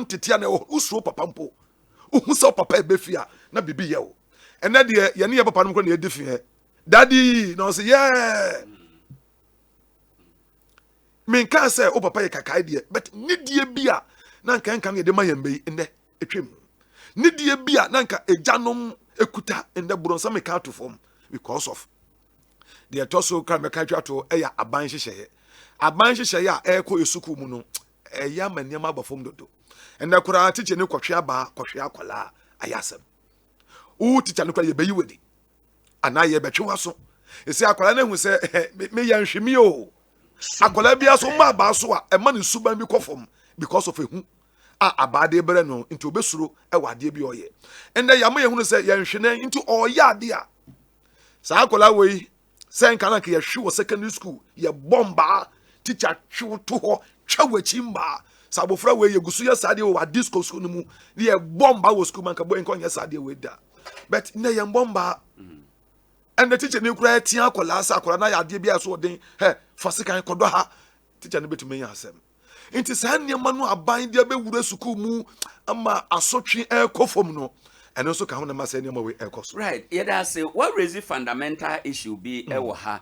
Ntetea na ɛwɔ wosuro papa mpo, wohu sɛ wo papa ɛbɛ fie a na biribi yɛ wo. Ɛnɛ deɛ, yɛne yɛ papa no kora na yɛdi fiɛ, "Daddy," na ɔsɛ yɛɛ. Menka sɛ wo papa yɛ kakae deɛ, but nidie bi a na nka nka no yɛde ma yɛn bɛyi, nnɛ ɛtwam. Nidie bi a na nka agyanom ekuta, nnɛ borɔnsam meka ato fam because of deɛ ɛtɔ so kra. Mɛka atwa to, ɛyɛ aban nhyehyɛeɛ. Aban nhyehyɛeɛ a ɛrekɔ yɛ sukuu mu no, ɛyɛ ama nneɛma aba fam dodo. Ɛnɛ koraa tikya ne kɔhwe abaa, kɔhwe akwadaa, ayɛ asɛm. Wo tikya no koraa, yɛbɛyi wadi anaa yɛbɛtwe w'aso. Ɛsɛ akwadaa no ahu sɛ meyɛ nhwemi o. Akwadaa bi aso mma abaa so a, ɛma ne suban bi kɔ fam because of ehu a abaa de brɛ no, nti obɛsuro ɛwɔ adeɛ bi ɔyɛ. Ɛnɛ yɛama yɛhunu sɛ yɛnhwene, nti ɔyɛ adeɛ a saa akwadaa wei sɛ nka na nka yɛhwe wɔ secondary school, yɛbɔ mbaa, tikya twe to hɔ, twa w'akyi mbaa. Sɛ abɔfra wei yɛgu so yɛ saa adeɛ wɔ adisco school no mu ne yɛbɔ mbaa wɔ school mu, anka bɔ nka ɔnyɛ saa adeɛ wei da. But nnɛ yɛmbɔ mbaa. Ɛnna tikya ne kura ɛtea akwadaa sɛ akwadaa no ayɛ adeɛ bi a ɛso ɔden hɛ, fa sekan kɔdɔ ha, tikya no bɛtumi anya asɛm. Nti saa nneɛma no, aban de abɛwura sukuu mu ama asotwe ɛrekɔ fam no, ɛno nso ka ho na ma sɛ nneɛma wei ɛrekɔ so. Right, yɛda ase. Wa raise fundamental issue bi ɛwɔ ha.